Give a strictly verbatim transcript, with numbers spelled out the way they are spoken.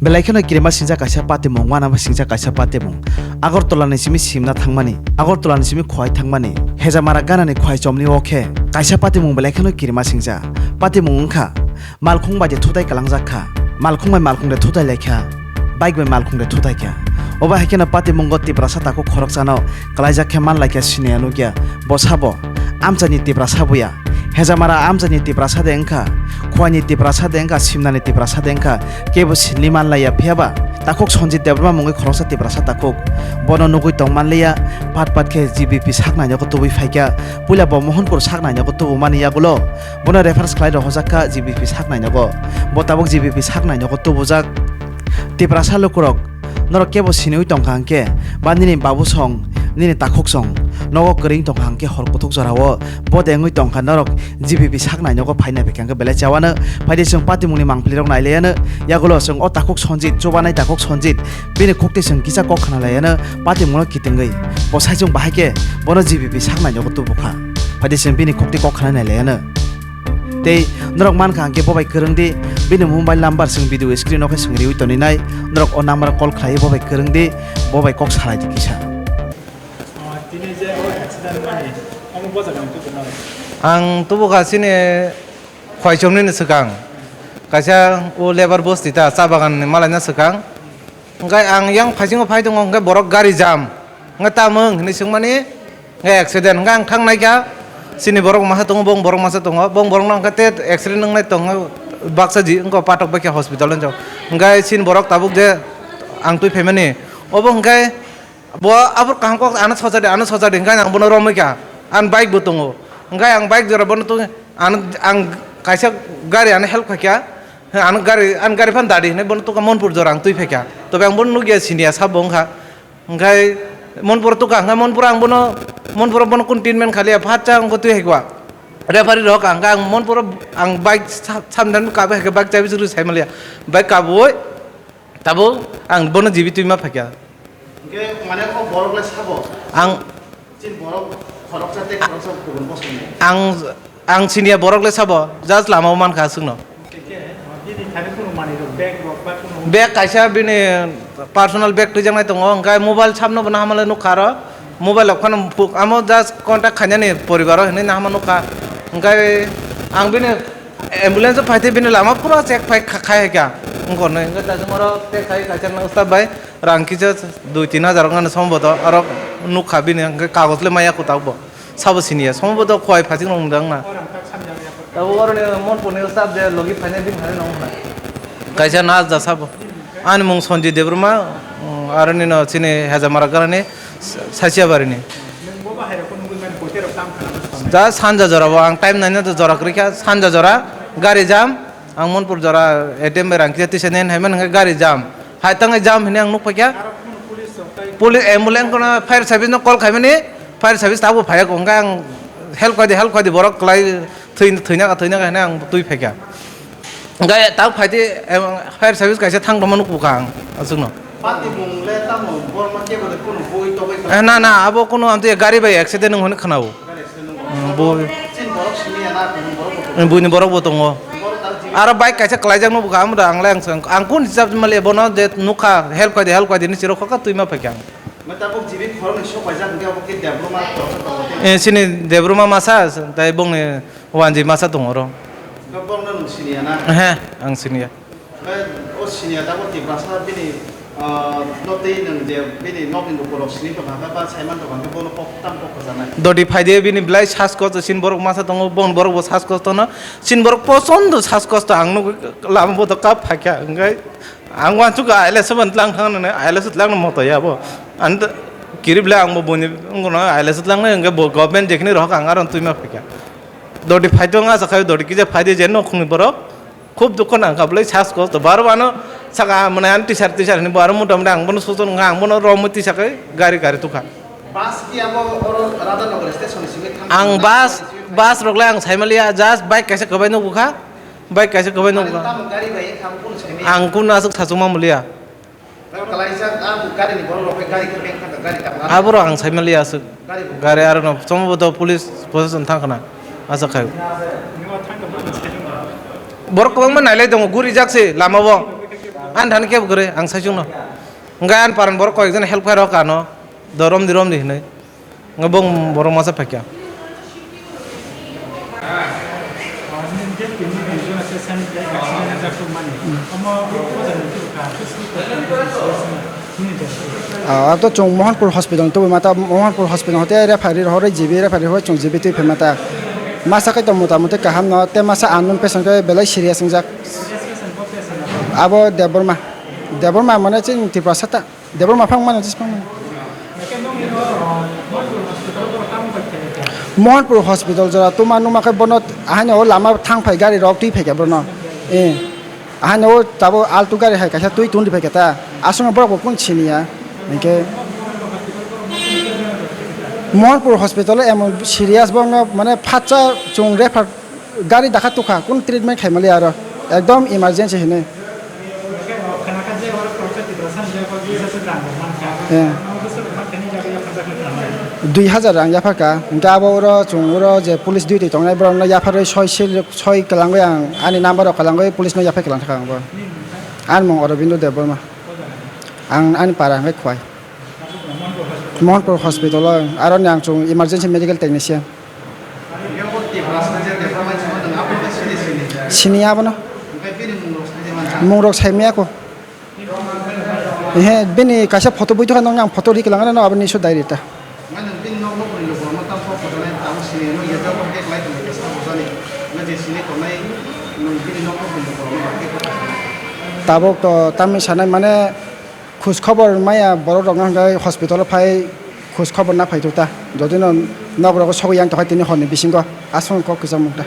Belai kheno kirima singjak kaisa patimung, uanama singjak kaisa patimung. Agartala ni simi simna thangmani, Agartala ni simi Khowai thangmani, Hejamara ganani Khowai chomni o khe kaisa patimung belai kheno kirima singja. Patimung wngkha, malkhung bai de thutai kalangjak kha, malkhung bai malkhung de thutai lai kha, bike bai malkhung de thutai kha. Obo hai kheno patimungo Tiprasa takhuk khoroksano kwlaijak khe man lai kha siniya nukya. Bo sabo, amchaini Tiprasa buya. Hejamara amchaini Tiprasa de wngkha, Khowai ni Tiprasa de wngkha, Simnani Tiprasa de wngkha, kebo sinli man laiya. Phiya ba takhuk Sanjit Debbarma mungwi khoroksa Tiprasa takhuk. Bono nugwi tong man liya, pat pat khe G B P sak nainyogo tubui phaikha. Puila bo Mohanpur sak nainyogo tubumani yagulo bono refer khlai rohorjak kha G B P sak nainyogo. Bo tabuk G B P sak nainyogo tubujak. Tiprasa lukurok, norok kebo siniwi tongkha hwnkhe, ba nini babu song, nini takhuk song, nogo kwrwng tongkha hwnkhe hor kuthuk jorao bodengwi tongkha norok G B P sak nainyogo phaina phaikha hwnkhe belai chawano. Phaidi chwng patimungni mangpilirok nailaiano, yagulo chwng o takhuk Sanjit, chubanai takhuk Sanjit, bini khukti chwng kisa kok khna laiano, patimungno kitingwi. Bo saichung bahai khe bono G B P sak nainyogo tubukha. Phaidi chwng bini khukti kok khna nailaiano. Tei norok mankha hwnkhe bo bai kwrwng di, bini mobile number chwng video screen o khe chwng riwi toninai, norok o number o call khlaiwi bo bai kwrwng di, bo bai kok salai di kisa. Ah, tini je o accident mani, omo bojak ni tubu nai. Ang tubu kha chini Khowaichomni ni swkang, kaisa o lebar bosti ta cha bagan ni malaina swkang. Hwnkhe ang yang phaisingo phai tongo, hwnkhe borok gari jam. Hwnkhe tamung hinwi swngmani, hwnkhe accident. Hwnkhe ang thang naikha, chini borok masa tongo, bong borok masa tongo, bong borokno hwnkhe te accident wngnai tongo, baksa ji wngkha patok bai khe hospital o. Hwnkhe chini borok tabuk je ang twi phaimani, obo hwnkhe bo aboni kaham kok ano sojadi, ano sojadi, hwnkhe ang bono romwi kha, ani bike bo tongo, hwnkhe ang bike jora bono twi, ano, ang kaisa gari ano help khaikha, ano gari, ani gari phano dadi hinwi bono tukha Monpur jora ang twi phaikha, tobe ang bono nukya siniya sabo wngkha. Hwnkhe Monpur tukha, hwnkhe Monpur ang bono, Monpur bono kun treatment khaliya, phatsa wngkha twi hai kha. Referee rok ang, ang Monpur ang bike sa-, samdan kabe hai khe bike chabi chwrwi sai maliya. Bike kabui tabuk ang bono jibi twi ma phaikha. Hwnkhe mane o borok le sabo? Ang Chin borok khoroksa tei khoroksa kubun bosong ni. Ang Ang siniya borok le sabo, just lama o mankha aswkno. Bini thani kunu manwi rok, bag rok ba kunu. Bag kaisa bini personal bag twijaknai tongo, hwnkhe mobile sabno bo nahama le nukha aro. Mobile rok phano amo just contact khainani poribaro hinwi nahama nukha. Hwnkhe ang bini ambulance o phaitwi bini lama pura check phai kha-, khai hai kha. Wngkha hwnwi hwnkhe daisung oro check khai kaisa staff bai rang kisa dui tin hajar wngkha somboto aro nukha bini hwnkhe kagoj le maya kwtal bo. Sabo siniya, somo bo to Khowai phasing rok nang na. Tabo oroni Monpur ni staff je logi phainai bini thani nang na. Kaisa nas da sabo. Ani mung Sanjit Debbarma, um, aroni no chini Hejamara ganani Sa-, Sachiabari ni. Ja sanja jora bo ang time naina to jora kwrwi kha, sanja jora gari jam, ang Monpur jora A T M bai rang kisa tisa nen hai man hwnkhe gari jam. Hai tangwi jam hinwi ang nuk phaikha. Police, ambulance kono fire service no call khaimani, fire service tabuk phaiya kho, hwnkhe ang help khaidi, help khaidi, borok kwlai thwi-, thwina kha, thwina kha hinwi ang twi phaikha. Hwnkhe tabuk phaidi, em, fire service kaisa thang tongma nuk bukha ang aswkno. Patimung le tamo borma kebo de kono boi togoi. Eh, na, na, abo kono amtwi gari bai accident wng hwnwi khwnao. Hmm, bo. Chini borok simi ya na, kubun borok bo tongo. Buini borok bo tongo. Borok tang jibi. Aro bike kaisa kwlaijak no bukha, amo da ang le ang sang, ang kun hisab mali bono je nukha, help khaidi, help khaidi ni siro khokha twi ma phaikha ang. Mai tabuk jibi khorok ni sok paijak hwnkhe abo khe Debbarma khoroksa tongo. Eh, chini Debbarma masa, tai bongni wanji masa tongo oro. Borok no nwng sini ya na? He, ang sini ya. Bai, o siniya tabuk Tiprasa bini, ah, nok tei nwng je bini nokni lukurok sini tongkha khe ba saiman tongkha khe bono kok tam kok kwchanai. Dodi phaidi bini belai saskos chini borok masa tongo, bon borok bo saskos tono. Chini borok pochondo saskos to ang nugwi lama bodo kap phaikha hwnkhe ang wansuk aile soban tlang thang nang aile sut lang moto ya bo. Ang kirib le ang bo boni ngono aile sut lang hwnkhe bo government jekhini rohok ang aro twi ma phaikha. Dodi phaito nga sakha dodi kije phaidi je nokhungni borok. Khub dukho nangkha bwlai saskos to baro ano saka mane ano tisar tisar hinwi bo aro mota mota ang bono sochon wngkha ang bono romwi tisakhai gari gari tukha. Bus ki abo oro Radhanagar station ni simi thang Ang thang bus thang bus rok le ang saimaliya just bike kaisa kwbai nukha bike kaisa kwbai Ani nukha tamo gari bai thang kun saimi. Ang kun aswk sachukma muliya. Kalaijak, ah, gari ni borok rok gari khe beng kha, gari tangma. Aborok ang saimaliya aswk. Gari bo. Gari aro no, chomo bo to police, proshashan thang khna, aswk khai. Borok kwbangma nailai tongo, gurijak se lama o. Ani thani kebo kwrwi, ang saichungno. Hwnkhe ani parani borok koyekjano help khairok ano, do romdi romdi hinwi. Hwnkhe bo borok masa phaikha. Ah, to chwng Mohanpur hospital ni tubui mata, Mohanpur hospital hote referee rohorwi G B referee rohorwi chwng G B twi phaimata. Masa khe to mota moti kaham no, te masa unknown patient khe belai serious wngjak. Abo Debbarma, Debbarma mane chini Tripura sata. Debbarma phang mano, tis phang mano. Mohanpur hospital jora tuma numa khe bono haino o lama thang phai gari rok twi phai khe bono. Eh. Haino o tabo altu gari hai kaisa twi tun di phai khe ta. Aswk borok bo kun sini ya. Hingke Mohanpur hospital o emon serious bono mane phatsa chwng refer Gari dakha tukha, kun treatment khaimali aro. Ekdom emergency hinwi. Eh. Dui hazar rang yapharkha. Hingke abo oro chwng oro je police duty tongnai borokno yapharwi soi sil, soi kwlangwi ang ani number rok kwlangwi police no yaphai kwlangkha ang bo. Ani mung Aurobindo Debbarma. Ang ani para hwnkhe Khowai. Mohanpur hospital o, aroni ang chwng emergency medical technician. Sini abono. Mungrok saimaya ko. He, bini kaisa photo bui tokha nang ang photo ri kelang no aboni isu diary ta. Tabuk to tamni sanai mane Khoj khobor maya borok rok no hwnkhe hospital o phai khoj khobor na phai ta. Jodi no nok rogo sogwi yang tongkha tini hor ni bisingo aswk kok kwchang mung ta.